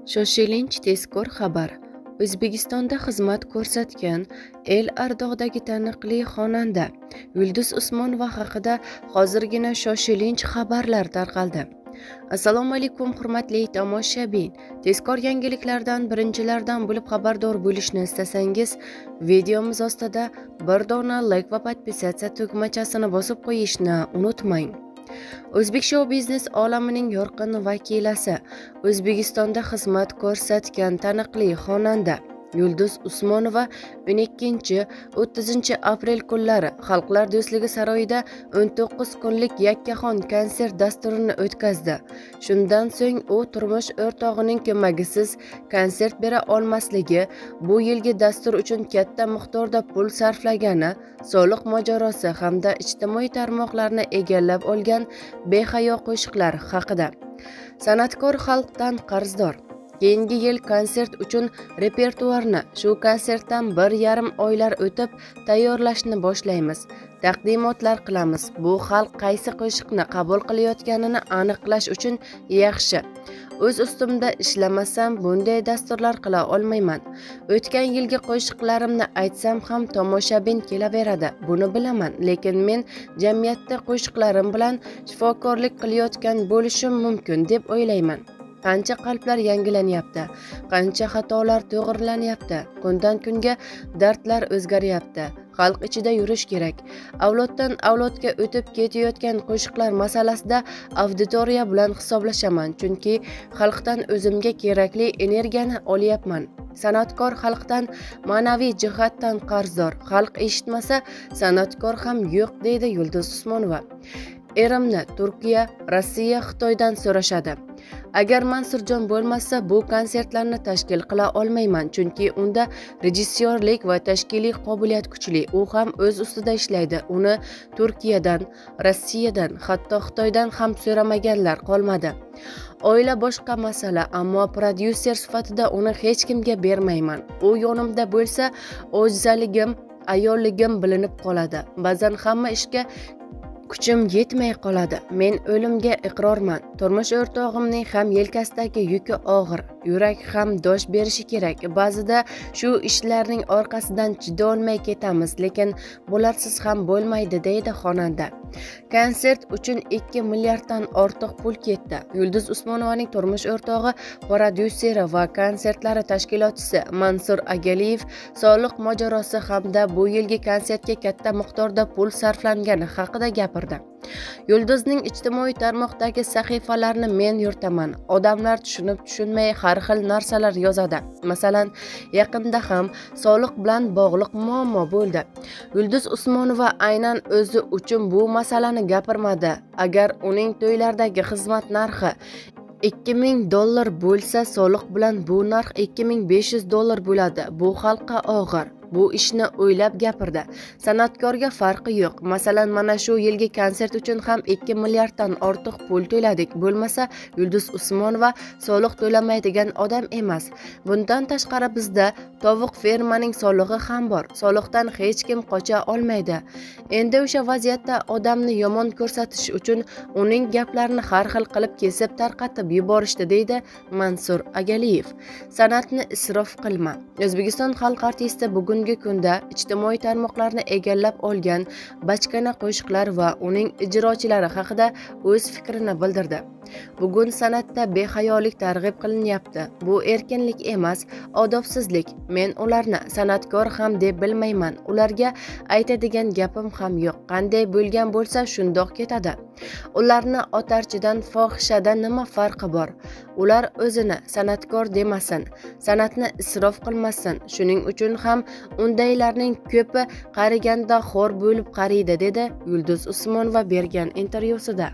Shoshilinch tezkor xabar. O'zbekistonda xizmat ko'rsatgan el ardog'idagi taniqli xonanda Yulduz Usmonova haqida hozirgina shoshilinch xabarlar tarqaldi. Assalomu alaykum, hurmatli tomoshabin. Tezkor yangiliklardan birinchilardan bo'lib xabardor bo'lishni istasangiz, videomiz ostida bir dona like va подписаться tugmachasini bosib qo'yishni unutmang. O'zbek shou biznes olamining yorqin vakilasi, O'zbekistonda xizmat ko'rsatgan taniqli xonanda Yulduz Usmonova 12-30 aprel kunlari Xalqlar do'stligi saroyida 19 kunlik yakkaxon konsert dasturini o'tkazdi. Shundan so'ng u turmush o'rtog'ining ko'magisiz konsert bera olmasligi, bu yilgi dastur uchun katta miqdorda pul sarflagani, soliq mojarosi hamda ijtimoiy tarmoqlarni egallab olgan behayo qo'shiqlar haqida. San'atkor xalqdan qarzdor. Keyingi yil konsert uchun repertuarni shu konsertdan 1,5 oylar o'tib tayyorlashni boshlaymiz. Taqdimotlar qilamiz. Bu xalq qaysi qo'shiqni qabul qilayotganini aniqlash uchun yaxshi. O'z ustimda ishlamasam, bunday dasturlar qila olmayman. O'tgan yilgi qo'shiqlarimni aytsam ham tomoshabin kelaveradi. Buni bilaman, lekin men jamiyatda qo'shiqlarim bilan shifokorlik qilayotgan bo'lishim mumkin deb o'ylayman. Qancha qalblar yangilanyapti, qancha xatolar to'g'rilanyapti, kundan kunga dardlar o'zgaryapti. Xalq ichida yurish kerak. Avloddan avlodga o'tib ketayotgan qo'shiqlar masalasida auditoriya bilan hisoblashaman, chunki xalqdan o'zimga kerakli energiyani olyapman. San'atkor xalqdan ma'naviy jihatdan qarzdor. Xalq eshitmasa, san'atkor ham yo'q, deydi Yulduz Usmonova. Erimni Turkiya, Rossiya, Xitoydan so'rashadi. Agar Mansurjon bo'lmasa, bu konsertlarni tashkil qila olmayman, chunki unda rejissyorlik va tashkiliy qobiliyat kuchli. U ham o'z ustida ishlaydi. Uni Turkiyadan, Rossiyadan, hatto Xitoydan ham so'ramaganlar qolmadi. Oila boshqa masala, ammo prodyuser sifatida uni hech kimga bermayman. U yonimda bo'lsa, ojizligim, ayolligim bilinib qoladi. Ba'zan hamma ishga kuchim yetmay qoladi. Men o'limga iqrorman. Turmush o'rtog'imning ham yelkasidagi yuki og'ir. Yurak ham dosh berishi kerak. Ba'zida shu ishlarning orqasidan chidolmay ketamiz, lekin bularsiz ham bo'lmaydi, deydi xonanda. Konsert uchun 2 milliarddan ortiq pul ketdi. Yulduz Usmonovaning turmush o'rtog'i, prodyuseri va konsertlari tashkilotchisi Mansur Agaliyev soliq mojarosi hamda bu yilgi konsertga katta miqdorda pul sarflangani haqida gapirdi. Yulduzning ijtimoiy tarmoqdagi sahifalarini men yuritaman. Odamlar tushunib tushunmay har xil narsalar yozadi. Masalan, yaqinda ham soliq bilan bog'liq muammo bo'ldi. Yulduz Usmonova aynan o'zi uchun bu masalani gapirmadi. Agar uning to'ylardagi xizmat narxi 2000 dollar bo'lsa, soliq bilan bu narx 2500 dollar bo'ladi. Bu xalqqa og'ir. Bu ishni o'ylab gapirdi. San'atkorga farqi yo'q. Masalan, mana shu yilgi konsert uchun ham 2 milliarddan ortiq pul to'ladik. Bo'lmasa, Yulduz Usmonova soliq to'lamaydigan odam emas. Bundan tashqari bizda tovuq fermaning solig'i ham bor. Soliqdan hech kim qocha olmaydi. Endi o'sha vaziyatda odamni yomon ko'rsatish uchun uning gaplarini har xil qilib kesib tarqatib yuborishdi, deydi Mansur Agaliyev. San'atni isrof qilma. O'zbekiston xalq artisti bugungi kunda ijtimoiy tarmoqlarni egallab olgan bachkana qo'shiqlar va uning ijrochilari haqida o'z fikrini bildirdi. Bugun san'atda behayolik targ'ib qilinyapti. Bu erkinlik emas, odobsizlik. Men ularni san'atkor ham deb bilmayman. Ularga aytadigan gapim ham yo'q. Qanday bo'lgan bo'lsa, shundoq ketadi. Ularni otarchidan, fohishadan nima farqi bor? Ular o'zini san'atkor demasin, san'atni isrof qilmasin. Shuning uchun ham undaylarning ko'pi qariganda xor bo'lib qariydi, dedi Yulduz Usmonova bergan intervyusida.